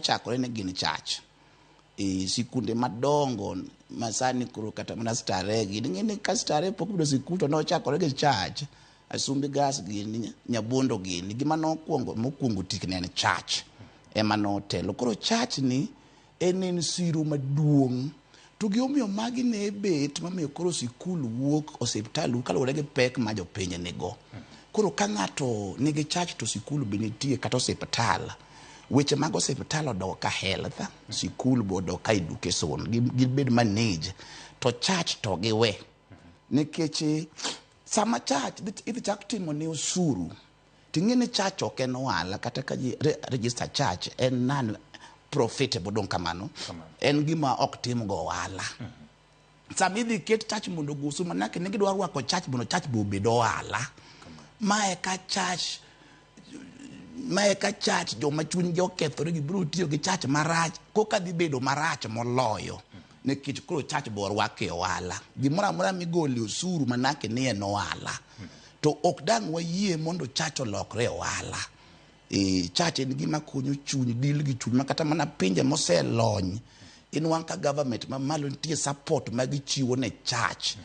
nochakore ne gin church. E sikunde madongo masani koro kata mana Starehe gini, ing'e ni ka Starehe pok obedo sikul to nochakore gi church. Asumbi Gas gini, Nyabondo gini, gima nokwongo mokwongo tik ne en church ema notelo. Koro church ni en en siro maduong'. To gimomiyo magi ne bet mamiyo koro sikul wuok, osiptal wuok kaluwore gi pek ma jopiny nigo. Koro ka ng'ato nigi church to sikul be nitie kata osiptal. Weche mag osiptal odok ka health, sikul be odok ka education, gibed manage. To church to giwe. Nikech sama church idhi chak timo ne osuru, ting'e ni church ok en ohala kata ka ji register church en non profitable dong kamano. En gima ok tim go ohala. Sama idhi ket church mondo ogo osuru manake ne gidwa rwako church mondo church be obed ohala. Mae ka church mae ka church joma chunygi okethore gibiro tiyo gi church marach koka dhi bedo marach moloyo nikech koro church be orwak e ohala. Gimoro amora migole osuru manake ni en ohala. To ok dang' wayie mondo church olokre ohala. E, church en gima konyo chuny, deal gi chuny ma kata mana pinje moselony inwang' ka government mamalo nitie support ma gichiwo ne church.